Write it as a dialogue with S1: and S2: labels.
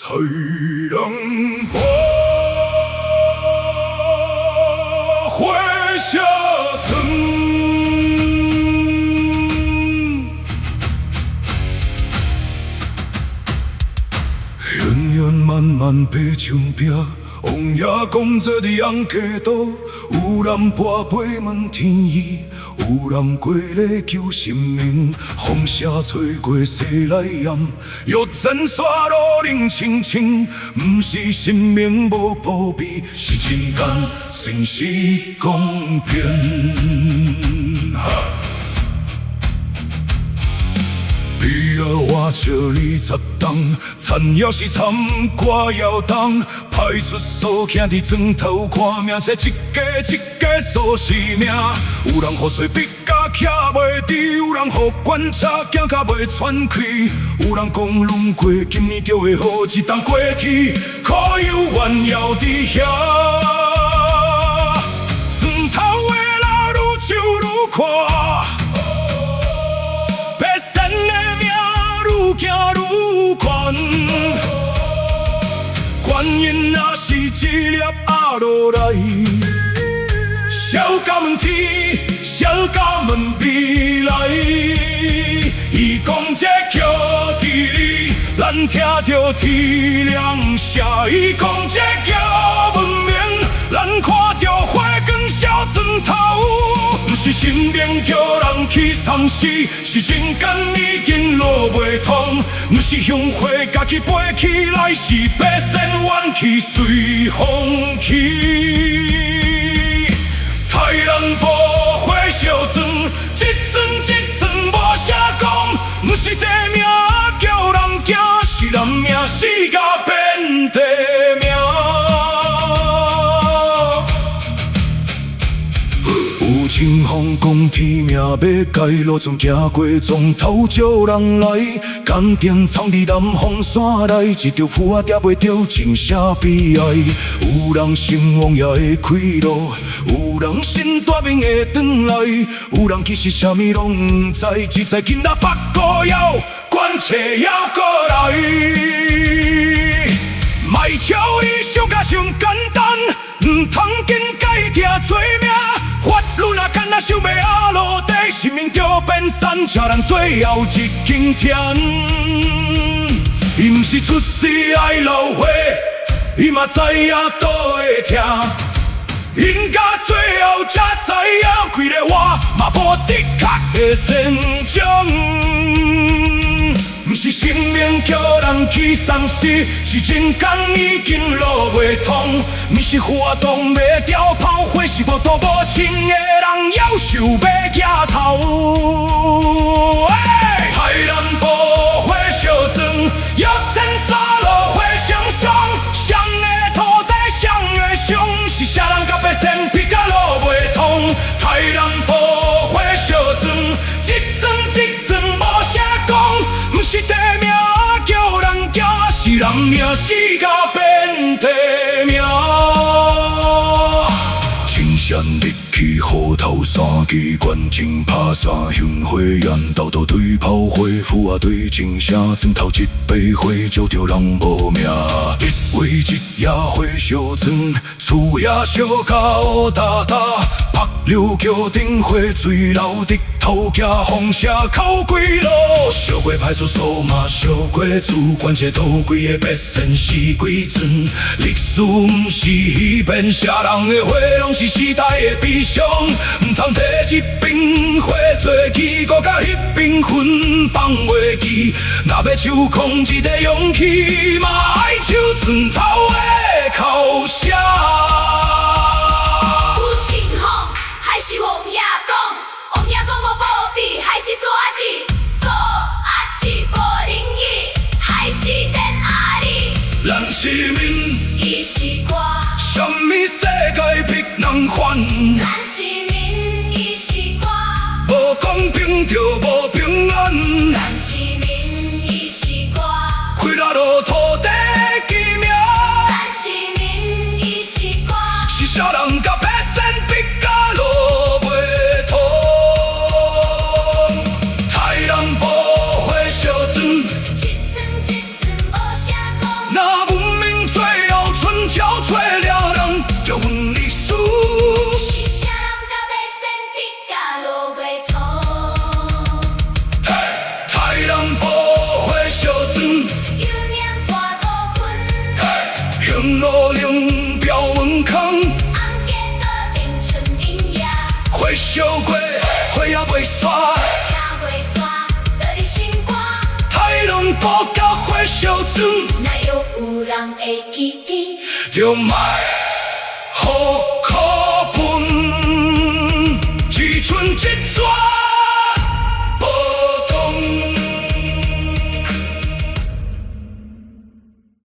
S1: 太南坡火烧船，远远漫漫白墙壁，王爷公坐伫红溪岛，有人跋杯问天意，有人过咧求神明。风声吹过西来岩，玉簪煞路冷清清，毋是神明无保庇，是人间现实公平。哈比仔活笑20冬，田也是惨，歌也重。派出所徛伫砖头，看名册一家一家数性命。有人予税逼甲徛袂直，有人予关车惊甲袂喘气。有人讲轮过今年就会好，一冬过去，苦犹原犹伫遐。砖头的路愈唱愈阔。白仙的命愈行愈悬，观音若是一粒压落来，烧甲问天，烧甲问未来。伊讲这叫治理，咱听著天亮声。伊讲这叫文明，咱看著火光烧砖头。毋是神明叫人去送死，是人间已經路袂通。毋是香火家己飞起來，是白仙怨氣隨風去。太南坡火燒船，一船一船無啥講，毋是地名叫人驚，是人命死甲變地名。有清風講天命欲改，路船行過撞頭招人來，感情藏佇南風山內，一張符仔抓袂著，真啥悲哀。有人信王爺會開路，有人信大明會轉來，有人其實啥物攏毋知，只知今仔北孤枵，關冊猶閣來。莫笑伊想甲傷簡單，毋通緊改聽罪名。法律若敢若想欲壓落地，神明就變散，這人最後一更天。伊毋是出世愛流血，伊嘛知影倒會疼。因到最後才知影，規个活嘛無的確的善終。毋是神明叫人去送死，是人間已經路袂通。毋是符仔擋袂牢炮火，是無道無情的人夭壽欲舉頭。太南坡火燒船，玉簪煞落火成霜，誰的土地誰會傷，是啥人共白仙逼甲路袂通？太南坡火燒船，一船一船無啥講，毋是地名叫人驚，是人命死甲變地名。青山入去虎頭山，機關槍拍散，香火煙兜兜對炮火，符仔對鐘聲，磚頭一把火，照著人無命。一位一夜火燒船，厝也燒甲烏焦焦，北流橋頂火水流直頭行風聲哭規路，燒過派出所嘛燒過厝，關節倒規个白仙死幾陣。歷史毋是戲編，啥人的火攏是時代的悲傷，毋通提這邊火做起，閣共彼邊魂放袂記。若欲抽空一個勇氣，嘛愛抽磚頭的口聲。
S2: 有清風還是王爺公？王爺公無保庇，還是索仔鼠？索仔鼠無靈異，還是電壓力？
S1: 咱是民，
S2: 伊是官。
S1: 啥物世界逼人煩？
S2: 咱是民，伊是官。
S1: 無公平就無平安。
S2: 咱是民，伊是官。
S1: 開來落土地記名。
S2: 咱是民，伊是官。
S1: 是啥人共白仙逼甲路袂通？太南坡火燒船，
S2: 一船一船無啥講。
S1: 若燒過，火猶袂煞。
S2: 聽袂煞，倒佇心肝。
S1: 太郎埔佮火燒船，
S2: 若猶有人會記得，
S1: 就莫予